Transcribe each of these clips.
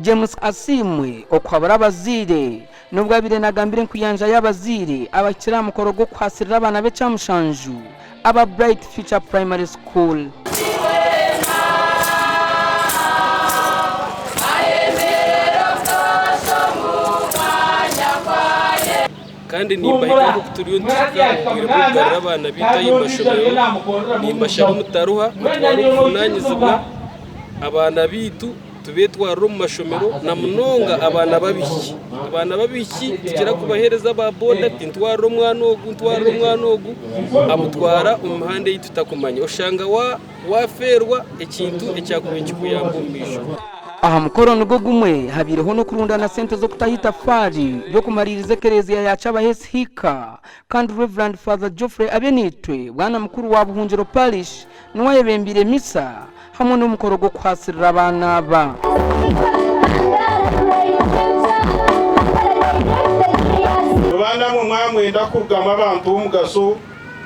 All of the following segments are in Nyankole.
James Asiimwe okuhabura abazaire n'obu abaire nagambira enkuyanja y'abazaire abahikire aha mukoro gw'okuhaasirira abaana b'ekyamushanju aba Bright Future Primary School. Kandi nimbahiga nk'oku turiyo nituhika omu bwire bw'okugarura abaana baitu aha mashomero, nimbashaba mutaruha mutware obuvunaanyizibwa abaana baitu tubetwarire omu mashomero na munonga abaana b'abaishiki. Abaana b'abaishiki tukira kubaheereza aba boda ati ntwarire omwana ogu, ntwarire omwana ogu, amutwara omu mihanda ei tutakumanya oshanga waafeerwa ekintu ekyakubaire nikikuyamba omu maisho. Aha mukoro nigwo gumwe habaireho n'okurundana sente z'okutaho itafaari ry'okumariiriza ekereziya ya Kyabahesi Hiika kandi Rev. Father Geoffrey Abenaitwe Bwana Mukuru wa Buhungiro Parish niwe ayebembeire misa hamwe n'omukoro gw'okuhaasirira abaana aba. Baana mwe mwamwenda kurugamu abantu b'omugasho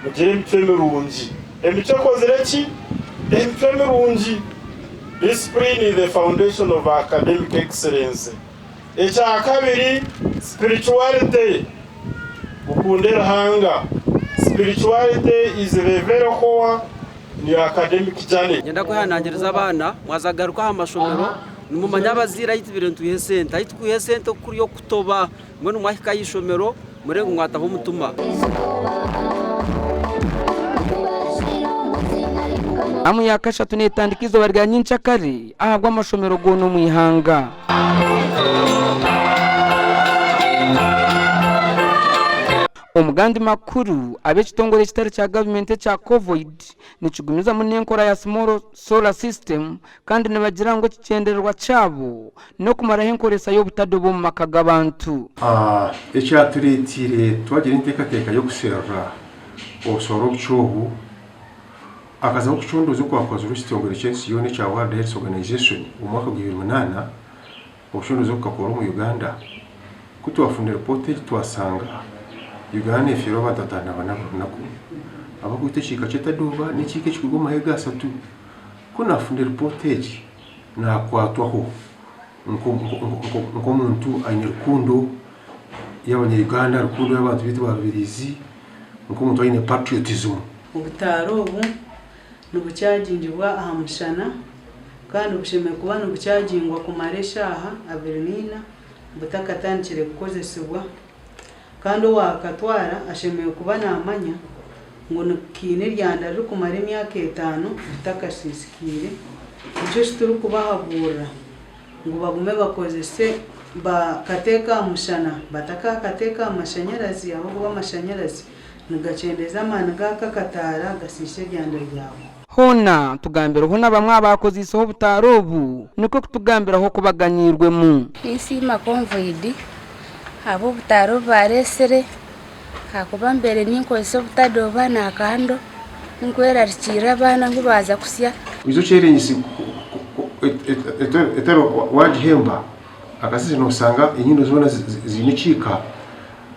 mugire emicwe mirungi. Emicwe ekozire ki? Emicwe mirungi. Discipline is the foundation of academic excellence. Ekyakabiri, spirituality, mukunde Ruhanga. Spirituality is the very core in your academic journey. Niinyenda kwehanangiriza abaana mwaza kugaruka aha mashomero nimumanya abazaire ahu tubaire nitwiha esente ahu turikwiha esente oku kuri okutoba mbwenu mwahika aha ishomero murebe ngu mwataho omutima. Taamu ya kashatu neetandika eizooba rya nyenkyakare ahabw'amashomero goona omu ihanga. Omu gandi makuru, ab'ekitongore ekitari kya gavumenti ekya Covoid nikigumizamu n'enkora ya Small Solar System kandi nibagira ngu ekigyendererwa kyabo n'okumaraho enkoresa y'obutadoba omu maka g'abantu. Ekyatureeteire twagira enteekateeka y'okusherura obusooro obukye obu, hakazaho okucondooza okwakozirwe ekitongore ky'ensi yoona ekya World Health Organization omu mwaka gwa 2008, obucondooza obu bukakorwa omu Uganda. Ku twafuna ripoota egi twasanga Uganda neefeerwa abantu 54 buri runaku abarikuhita ekiika ky'etadooba n'ekiika ekikuruga omu mahega ashatu. Ku naafuna ripoota egi naakwatwaho nk'omuntu aine rukundo y'abanya-Uganda, rukundo y'abantu baitu ba Rubirizi, nk'omuntu aine patriotism. Obutaara obu nibukyagingibwa aha mushana kandi bushemereire kuba nibukyagingwa kumara eshaaha 24 butakatandikire kukozesibwa kandi owaakatwara ashemereire kuba naamanya ngu kaine eryanda ririkumara emyaka etaano ritakasiisikaire. Nikyo eki turikubahaburira ngu bagume bakozese bakateeka aha mushana batakaakateeka aha mashanyarazi ahabw'okuba amashanyarazi nigakyendeeza amaani gaako akataara gasiisa eryanda ryako. Hoona tugambireho na bamwe abaakoziiseho obutaara obu nikwo kutugambiraho oku baganyiirwemu. Ninsiima Convoid ahabw'obutaara obu baareetsire ahakuba mbaire ninkozesa obutadoba na kando nkwerarikirira abaana ngu baaza kusya. Oize okyerengise etari wagihemba akasese nosanga enyindo zoona ziine ekiika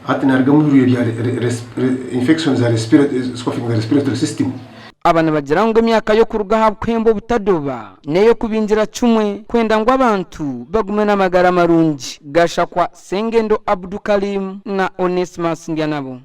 hati niharugamu ebirwaire bya infection za respiratory system. Aba nibagira ngu emyaka y'okuruga aha kuhemba obutadoba n'ey'okubingira kimwe kwenda ngu abantu bagume n'amagara marungi. Gashakwa Sengendo Abdukalim na Onesmus Ndyanabo.